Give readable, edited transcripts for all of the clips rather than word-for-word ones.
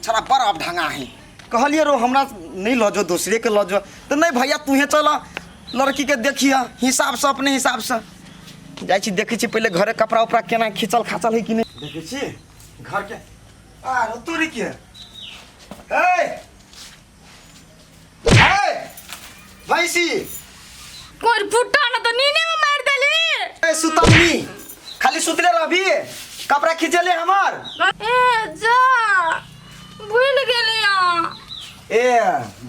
छड़ा बड़ अब ढंगा है। कहलिए रो हमरा नहीं लऽ जो, दोसरे के लऽ जो। तऽ नहीं भैया, तूहे चल, लड़की के देखिह हिसाब से, अपने हिसाब से। जाइ छी, देखै छी पहिले घरे कपड़ा उपड़ा केना खींचल खाचल है कि नहीं। देखै छी घर के आ तोरी के। ए ए भैंसी कोर फुटा न त नीने में मार देली। ए सुतमनी, खाली सुतले रहबी, कपड़ा खींचले हमर। ए जा, भूल गेली। ए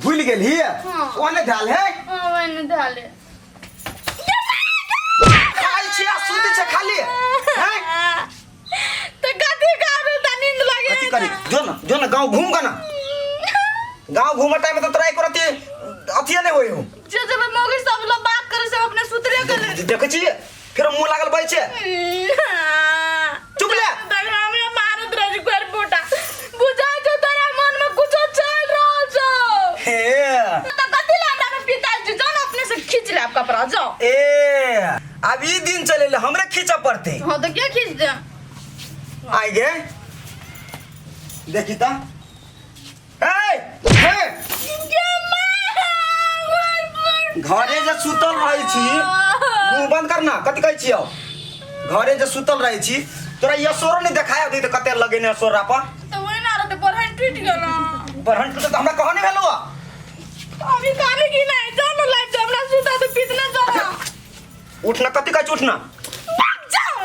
भूल गेली? हाँ। ओने धाल है। हां, ओने धाले। खाइ छी आ सुति छै खाली हैं। त कथी करू, त नींद लागे। कथी करी? जो न, जो न, गाँव घूम गा ना। गाँव घूम टाइम में तो तोरा एको रति अथिए नहीं होई हूँ। जे जब मौगी सब लोग बात करे से अपने सुतरे गेले। देखै छी फेर मुँह लागल बैठ छै। चुप ले। तक हमरा मारत रहे घर बोटा, बुझा जो तोरा मन में कुछो चल रहल छौ। हे। त कथी ला हमरा में पिताल छी? जाओ ना, अपने से खींच ले आप कपड़ा, जाओ। ए अब ई दिन चले ले, हमरे खींचे पड़ते। हाँ तो क्या खींच दे? आई गे, देखी ता। ए हे, घरे जे सुतल रहै छी, मुंह बंद कर ना। कथी कहै छियौ? घरे जे सुतल रहै छी, तोरा यसोरो नहीं देखाय दी त कते लगेने असोरा पर। तो वही ना रहते, बरहन टूट गेल। बरहन टूटल त हमरा कह नहीं भेलो। अभी काले की नहीं, जाओ ना लाइट, जाओ हमरा सुता तो कितना जाओ। उठना, कथी कहै छी उठना? भाग जाओ।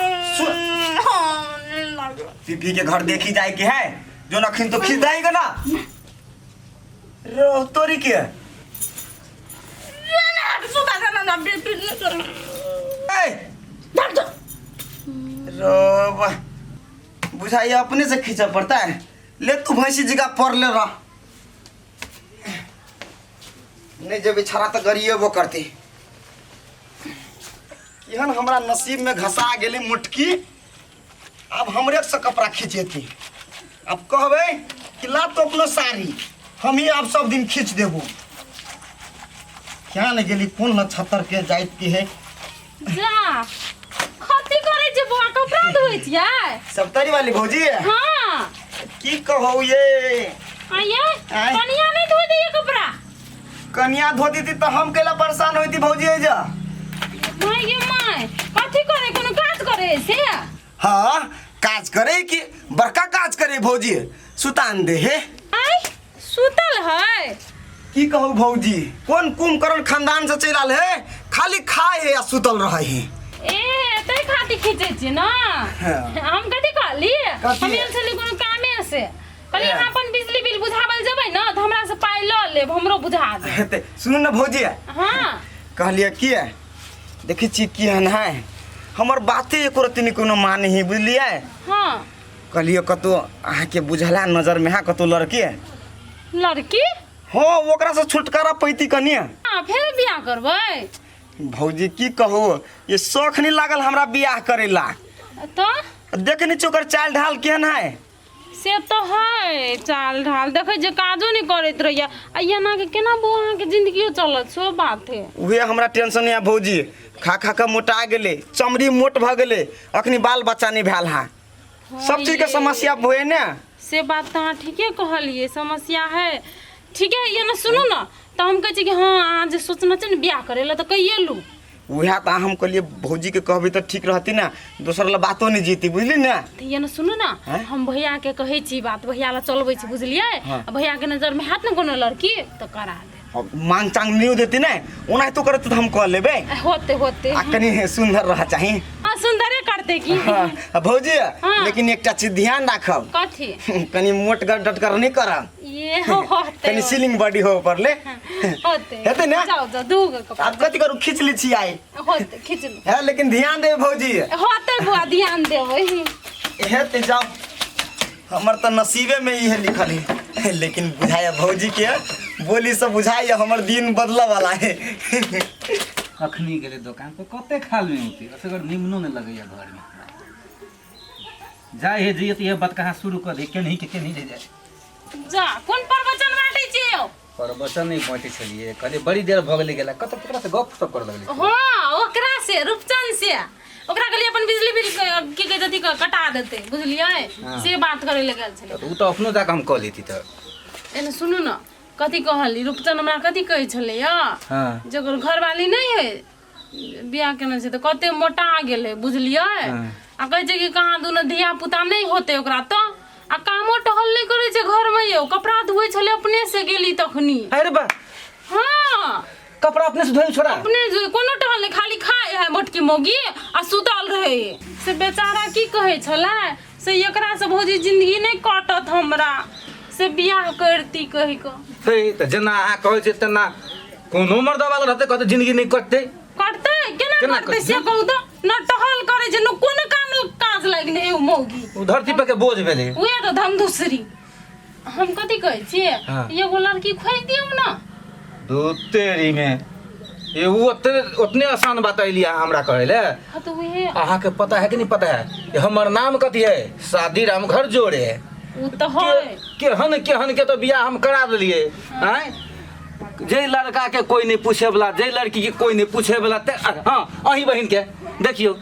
हाँ, नींद लागे। पीपी के घर देखी जाए के है जो नखिन तो खींच जाएगा ना रो तोरी के। ना सुता ना ना बेटी नहीं कर। ए भाग जाओ। रो बा, बुझाइए अपने से खींचा पड़ता है। ले तू भैंसी जगह पर ले रहा नहीं, जब छड़ा तो गरीबो करते। केहन हमरा नसीब में घसा गेली मुटकी, अब हमरे से कपड़ा खींचेती। अब कहबै कि ला तो अपनो साड़ी, हम ही आब सब दिन खींच देबो। क्या ने गेली, कोन नक्षत्र के जाइत के है। जा, कथी करै छै बौआ? कपड़ा धोइ छियै? सप्तरी वाली भौजी। हाँ। की कहू ये। आइए। आँय? कनिया नहीं धोइ दैये कपड़ा? कनिया धो देती तो हम कैला परेशान होती भौजी एजा? माय गे माय, कथी करे? कोनो काज करे से? हाँ, काज करे कि बड़का काज करे भौजी, सुतान दे हे। आय, सुतल है? की कहू भौजी, कोन कुंभकर्ण खानदान से चलि आयल है, खाली खाए है आ सुतल रहे है। ए तै खातिर खींचै छी ना? हाँ। हम कथी कहली? कथी? हम आयल छली कोनो कामे से, कहली ए। अहाँ अपन बिजली बिल बुझाबल जेबै ने तऽ हमरा से पाइ लऽ लेब, हमरो बुझा देब। हेतै, सुनू ने भौजी। हाँ। कहलियै की देखै छियै केहन है, हमर बाते एको रत्ती नहि कोनो माने है, बुझलियै? हाँ। कहलियै कतौ अहाँके बुझला नजरमे है कतौ लड़की? लड़की? हाँ, ओकरा से छुटकारा पैती कनिए। हाँ, फेर बियाह करबै? भौजी की कहू, ये शौख नहीं लागल हमरा बियाह करे ला। तऽ देख नहीं ओकर चाल ढाल केहन है। से तऽ है, चाल ढाल देखै जे काजो नहि करैत रहैया आ एना के केना बौआ अहाँके जिंदगियो चलत, सो बात है। उहे हमरा टेंशन है भौजी, खा खा के मोटा गेलै, चमड़ी मोट भऽ गेलै, अखनी बाल बच्चा नहीं भेल है, सब चीज के समस्या हुए ने। से बात तऽ अहाँ ठीके कहलियै, समस्या है, ठीके है। ये ने सुनू ने, तऽ हम कहै छी कि हँ, अहाँ जे सोचने छी ने बियाह करै लए तऽ कहिए लू। उएह तऽ हम कहलियै भौजी के कहबै तऽ ठीक रहती ने, दोसर लए बातो नहीं जीती, बुझली ने। तऽ ये ने सुनू ने। आँय? हम भैयाके कहै छी बात, भैया लए चलबै छी, बुझलियै? हाँ। आ भैयाके नजरमे हैत ने कोनो लड़की तऽ करा देब। अब मांग चांग नहीं देती ने, ओनाहितो करत तऽ हम कह लेबै। होते होते। आ कनि सुंदर रह चाही। हाँ, सुंदरे करते की। हाँ, आ भौजी। हाँ। लेकिन एकटा चीज ध्यान राखब। कथी? कनि मोटगर डटगर नहीं करब। ये होते। कनि सीलिंग बॉडी हो पड़ले। होते। हेतै ने? जाओ जाओ, दूगो कपड़ा। आब कथी करू, खींच लै छी आइ। होते, खींच लू। है, लेकिन ध्यान देबै भौजी। होते बुआ, ध्यान देबै। हेतै, जाओ, हमर तऽ नसीबे में इहे लिखल है। लेकिन बुझाया भौजी के बोली से बुझाइए हमर दिन बदलऽ वाला है। कखनी गेलै दोकान पर, कते खाल में होती असगर, निमनो नहि लगैया घरमे। जाय हे जइए तऽ इहे बात कहाँ शुरू कऽ दे, केनही के केनही जे जाय। जा, कोन प्रवचन बाँटै छियै यौ? प्रवचन नहि बाँटै छलियै, कहलियै बड़ी देर भऽ गेलै गेला, कतऽ ककरा से गप सप करऽ लगलै। हाँ, ओकरा से, रूपचंद से। ओकरा कहलियै अपन बिजली बिल के- की कहै छै अथी कटा देतै बुझलियै से बात करै लए गेल छलै तऽ ओ तऽ अपनो जाकऽ हम कऽ लेती तऽ एने सुनू ने कथी कहली रूपचन हमरा कथी कहै छलैया हँ जकर घरवाली नहि है बियाह केने छै तऽ कते मोटा गेलै बुझलियै आ कहै छै कि कहाँ दुनू धिया पुता नहि होतै ओकरा तऽ आ कामो टहल नहि करै छै घरमे यौ कपड़ा धोइ छलै अपने से गेली तखनी अरे बा हँ कपड़ा अपने से धोइ छोड़ा अपने जो कोनो टहल नहि खाली खाय है मोटकी मौगी आ सुतल रहे से बेचारा की कहै छलै से एकरा से भौजी जिंदगी नहि कटत हमरा से बियाह करती कहि कऽ हे तऽ जेना अहाँ कहै छियै तेना कोनो मर्दवाला रहतै कहतै जिंदगी नहि कटतै कटतै केना केना कटतै से कहू तऽ न टहल करै छै न कोनो काम काज लागि नहि ओ मौगी ओ धरती पर के बोझ भेलै उएह तऽ धम दूसरी हम कथी कहै छियै हाँ। एगो लड़की खोजि दियौ ने दू तेरी में ये वो ओतने ओतने आसान बात अयली अहाँ हमरा कहै ले हाँ तऽ उहे अहाँके पता है कि नहीं पता है ये हमर नाम कथी है शादी राम घर जोड़े ओ तऽ है केहन केहन के तो बियाह हम करा देलिए आँय जे लड़का के कोई नहीं पूछे वाला जे लड़की के कोई नहीं पूछे वाला ते हाँ अहीं बहिन के देखियो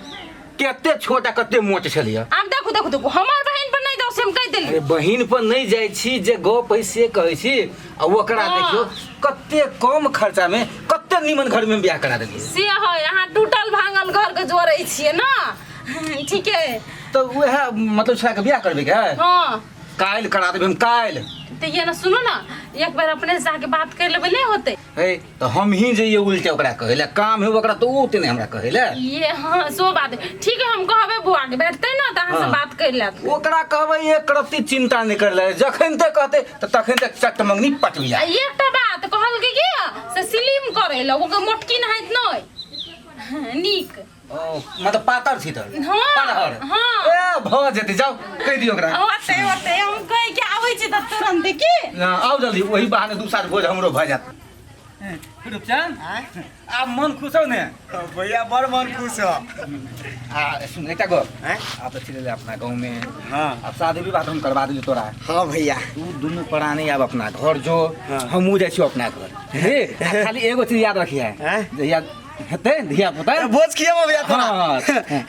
कते छोट आ कते मोट छलियै आब देखू देखू देखू हमर बहिन पर नहि जाउ से हम कहि देली अरे बहिन पर नहीं जाइ छी जे गप है से कहै छी आ ओकरा हाँ। देखियो कते कम खर्चा में कते नीमन घर में बियाह करा देलियै से है अहाँ टूटल भांगल घर के जोड़ै छियै ने ठीके तऽ उएह मतलब छोड़ा के बियाह करबै के हाँ काल्हि करा देबै हम काल्हि तऽ ये ना सुनू ना एक बार अपने से जाके बात कर लेबै नहि होतै हे तऽ हम ही जइए उल्टे ओकरा कहै लए काम है ओकरा तऽ ओ ओते नहि हमरा कहै लए ये हाँ सो बात है। ठीक है हम कहबै बुआ के बैठते ना तऽ अहाँ से हाँ। बात कर लेत ओकरा कहबै एक रत्ती चिंता नहि करै लए जखन तक कहतै तऽ तखन तक चट मंगनी पटबी आ एकटा बात कहलकै की से स्लिम करै लए ओकर मोटकी नहाइत नहि नीक ओ मतलब पातर छी तऽ हाँ, पातर हाँ। ए भऽ जेतै जाउ कहि दियौ ओकरा ओते ओते हम कहि के आबै छी तऽ तुरंत की ना, आउ जल्दी ओही बहाने दू सात भोज हमरो भऽ जायत रूपचंद आब मन खुश हो ने भैया बड़ मन खुश हो आ सुन एकटा गप हैं? आब तऽ चलि अपना गाँव में हाँ आब शादी विवाह तऽ हम करवा देली तोरा हाँ भैया तू दुनू प्राणी आब अपना घर जो हाँ। हमहूँ जाइ छी अपना घर हे आ खाली एगो चीज याद रखिए हैं? जहिया हेतै धिया पुता भोज खियाबो भैया तोरा हाँ।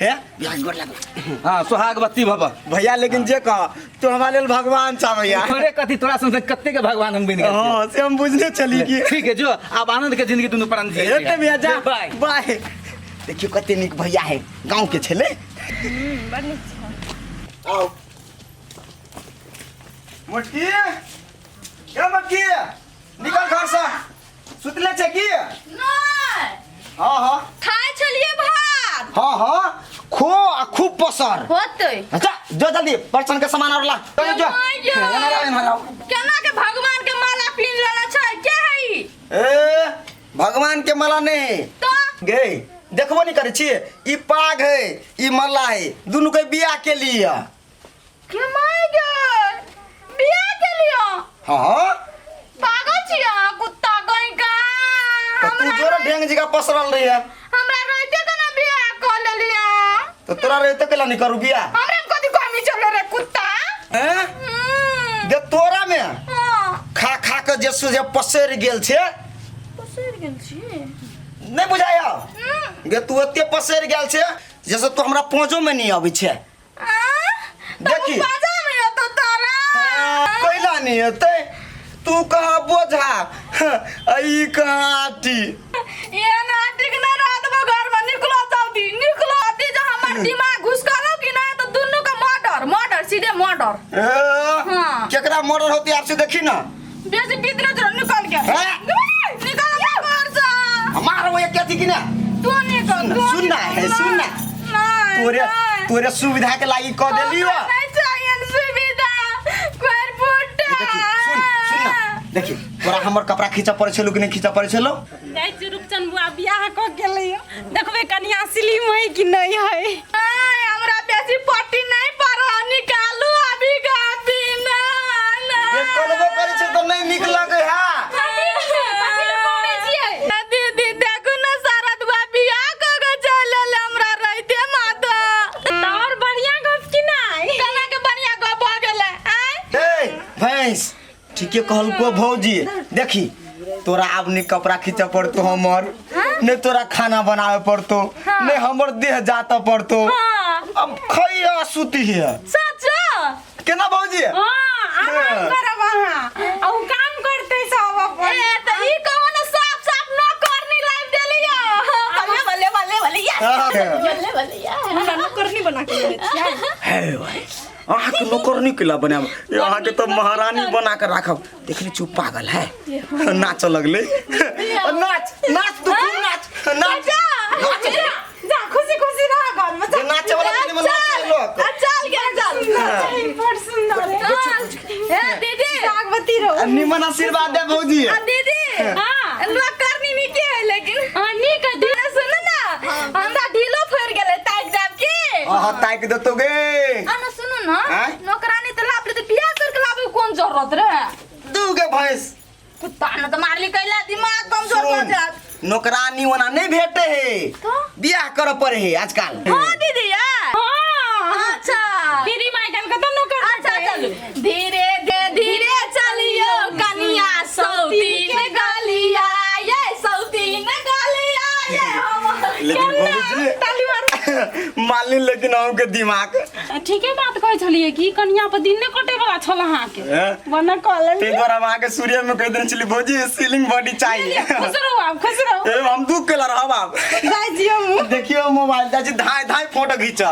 हे बियाह गोर लागल हाँ सोहागवती भव भैया लेकिन जे कह तू हमारे लेल भगवान छा भैया अरे कथी तोरा संग कते के भगवान हम बनि गेल छियै। हाँ से हम बुझने चली कि ठीक है जो आब आनंद के जिंदगी दुनू प्राणी जियै हेतै भैया जा बाय बाय देखियो कते नीक भैया है गाँव के छलै बड़ नीक छै आओ मोटकी ए मोटकी निकल घर से सुतले छै की नहि हाँ हाँ खाइ छलियै भात हाँ हाँ खो आ खूब पसर होतै अच्छा जो जल्दी बर्तन के सामान और ला जो जो माय गे। एना लाओ, एना लाओ। केना के भगवान के माला पिन लेला छै के है ई ए भगवान के माला नहीं तो गे देखबो नहीं करे छियै ई पाग है ई माला है दुनू के बियाह के लिए के माय गे बियाह के लियो हाँ पागल छी अहाँ कुत्ता कहीं का तो तू जोर ढेंग जगह पसरल रही है हमरा रहते के ना बियाह कर लेलियो तो तोरा रहते केला नहीं करू बियाह हमरा में कथी कमी चले रे कुत्ता हैं हम्म, दे तोरा में हाँ खा खा के जे सुझे पसरि गेल छै पसरि गेल छी नहीं बुझाया हम्म, गे तू एते पसरि गेल छै जैसे तू हमरा पहुँचो में नहीं अबै छै आ? तब देखी। बाजा में अतो तारा कैला नहीं हेतै तू कहाँ बोझा आ ई कहाँ आटी ये ना ठीक ना रात में घर में निकलो जल्दी निकलो अति जो हमर दिमाग घुस करो कि ना तो दुन्नू का मर्डर मर्डर सीधे मर्डर ए, हाँ। केकरा मर्डर होती आपसे देखी ना बेसी भीतरे जो निकल के हैं? निकल हमरा घर से हमार वो एक थी कि ना तू निकल तू सुन ना, निकल, है, सुन ना। नहीं, तोरे नहीं। तोरे सुविधा के लागी कह देली हो हमरा नहीं चाहिए सुविधा कोई बुड्ढा देखी सुन सुन ना देखी तोरा हमर कपड़ा खींचा पड़े छलो कि नहीं खींचा पड़े छलो जाइ छी रूपचंद बुआ बियाह कऽ गेलै देखबै कनिया स्लिम है कि नहीं है नहीं, हमरा बेसी पट्टी नहीं पड़ो निकालू अभी गाबी ना ना ये करबो करे छै तो नहीं निक लगे है कथी लए करै छियै दीदी देखू ना शरद बा बियाह कऽ के चलि एलै हमरा रहिते माता तऽ आओर बढ़िया गप कि नहि केना के बढ़िया गप भऽ गेलै आँय ए भैंस ठीके कहलको भौजी देखी तोरा आब नहीं कपड़ा खींचा पड़तो हमर हाँ? नहीं तोरा खाना बनावे पड़तो, नहीं हमर देह जात पड़तो। हाँ। अब खइया सुती है। सच? केना भौजी? हाँ, आराम करब अहाँ आ उ काम करतै सब अपन। ए त ई कहो न, साफ साफ न करनी लाइव देलियो। बल्ले बल्ले बल्ले बल्ले या, बल्ले बल्ले या। हमरा नौकरनी बना के लेने छियै। हे भाई, अहाँके नौकरनी केला बनायब? ये अहाँके तऽ महारानी बना के राखब। देखने चुप पागल है, नाच लगले। नाच नाच, तू खूब नाच नाच। जा। नाच। जा, खुशी खुशी रह घर में जा। जे नाचे वाला फिल्म में नाचे लोग। आ, चल गे चल। बड़ सुंदर है। चल ए दीदी। सागवती रहो। निमन आशीर्वाद दे भौजी। आ दीदी। हाँ। नौकरनी नीके है लेकिन। हाँ, नीक है। ना सुन ना, हमरा ढीलो फड़ गेलै, ताकि देब की? अहाँ ताकि देतौ गे। आ ना सुनू ना। आँय? नौकरानी तऽ लाभ ले, बियाह करके लाबे कोन जरूरत रहे? दू गे भैंस। कुत्ता न तऽ मारली कैला दिमाग कमजोर भऽ सुन, जायत। नौकरानी ओना नहीं भेटे है। तो? बियाह करे पड़े है आजकल। हाँ दीदी यार। हाँ। अच्छा। फ्री में आइकन कतऽ नौकर अच्छा। भेटै? चलू, धीरे धीरे धीरे चलियो कनिया, सौतीन गलिया ये, सौतीन गलिया ये हम। लेकिन भौजी ताली मारू। मानली, लेकिन अहूँ के दिमाग ठीके बात कहै छलियै कि कनिया पर दिन नहि कटे वाला छल अहाँके। हैं? बना कॉल। ताहि दुआरे हम अहाँके सूर्य में कहि देने छली, भौजी सीलिंग बॉडी चाहिए। खुश रहू आब, खुश रहू। ए, हम दुख केला रहब आब। जाइ छियै हम। देखियो मोबाइल, जाइ छी धाय धाय फोटो घींच।